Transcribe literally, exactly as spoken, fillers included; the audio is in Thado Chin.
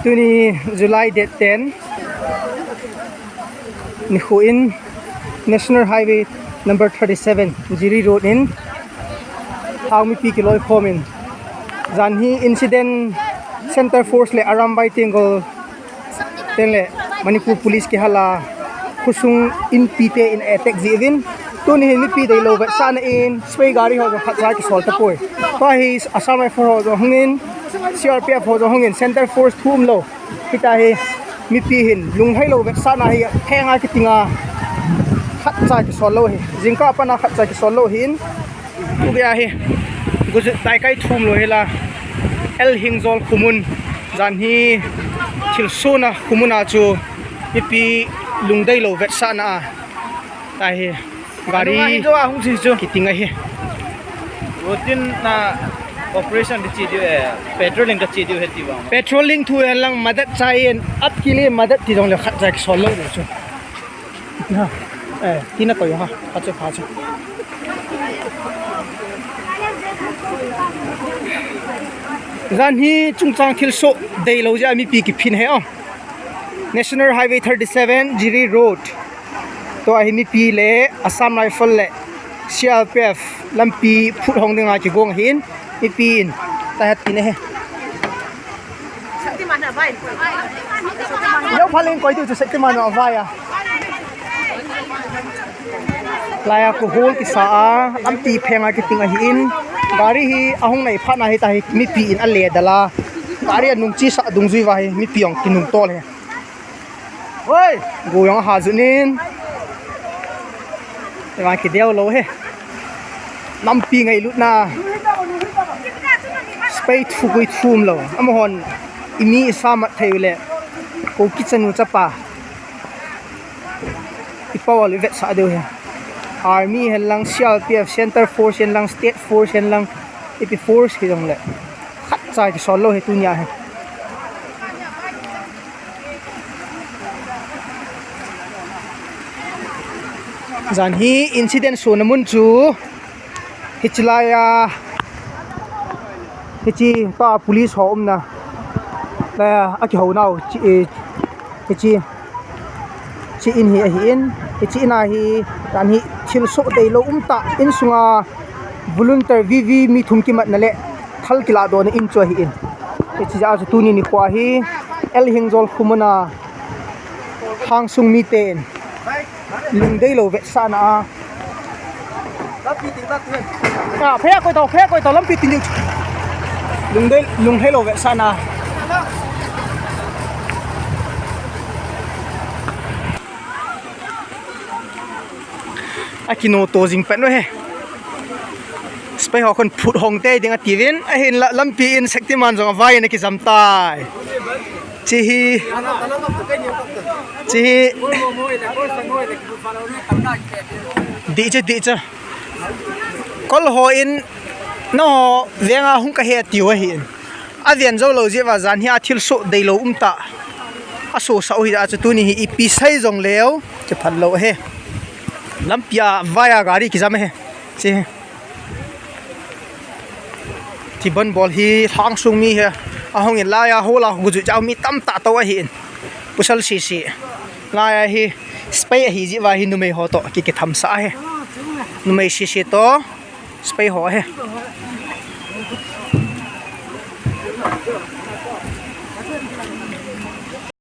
Tuni July date ten, nikho in National Highway number thirty-seven, Jiri Road in Hang mipi kiloikhom in, jan hi incident center force le Arambai Tenggol ten le Manipur Police kihal a, khosung inpi te in attack jeh uvin, tuni hin mipi deilou vetsahna in, spy gari ho jong khatcha kisol tapoi. Tua hi Assam Rifle ho jong hung in, C R P F ho jong hung in, center force thu umlou. Hitia hi mipi hin lunglhailou vetsahna hi phenga kiting a, khatcha kisol lou hi. Jingkah a pat a khatcha kisol lou hin, tukia hi gujut taikai thum lou hi la, L Hingjol khomun, jan hi thilsohna khomun a chu mipi lungdeilou vetsahna a, tua hi gari, anunga hin jo a hung si chu, kiting ahi. Routine na operation di chi diu e, patrolling ka chi diu he ti vang. Patrolling thu hen lang madat chai in, apki le madat ti jong le khatcha kisol lou chu. Na, eh, tina koi ha, pha chu, pha chu. Jan hi chungchang thilsoh deilou jeh a mipi kiphin ahi o. National Highway thirty-seven, Jiri Road. Tua hi mipi le Assam Rifle le C R P F lampi phut hong dinga kigong ahin, mipi in tahat kine he. Yo phalin koi tu chu Shaktiman a vai a. Laiya kho hol kisa a, lampi phenga kiting ahin, gari hi ahung nai phat na hitia hi mipi in ale dal a, gari anung chesa dungjui uva hi mipi jong kinung tol he. Oi, go jong aha jun in. Ema kideu lou he. Lampi ngailutna. Spy thu koi thum lou. Amahon imi isa mat thei u le. Ko kichanu chapa. Ipa wal i vetsah diu hi. Army hen lang, C R P F, Center Force hen lang, State Force hen lang, ipi force hi jong le, khatcha kisol lou hi tunia hi. Jan hi incident sohna mun chu, hiche laiya, hiche pa police ho umna laiya, akihounau, chi, eh, hiche, chi in hi ahin, hiche in a hi, jan hi thilsoh deilou umtah, insunga volunteer V V mi thum kimatna le thal kiladohna in chu ahin. Hiche jeh a chu tuni nikho hi, L Hingjol khomun a, Hangsung miten lungdeilou vetsahna a. Ah, phei a koi tao, phei a koi tao, lampi ting ding. Lungdei, lunglhailou vetsahna. Akinoto jing pen u he. Spy ho khun phut hong tei ding atiuvin, ahinla lampi in Shaktiman jong avai in akijam tai. Chi hi, chi hi. Dih chu, dih chu. Kol ho in nangho venga hung kahi atiu ahin. Aven jou lou jeh uva jan hi a thilsoh deilou umtah. Asosah u hijeh a chu tuni hi ipi sei jong leu, chu phalou ahi. Lampi a vai a gari kijam ahi. Chi. Thibon bol hi Hangsung mi hi. Ahung in laiya hol a go ju jao mi tamtah tou ahin. Pasal sese. Laiya hi spy ahi jeh uva hi numei ho toh ki, kithamsah ahi. Numei sese toh. Spy ho ahi.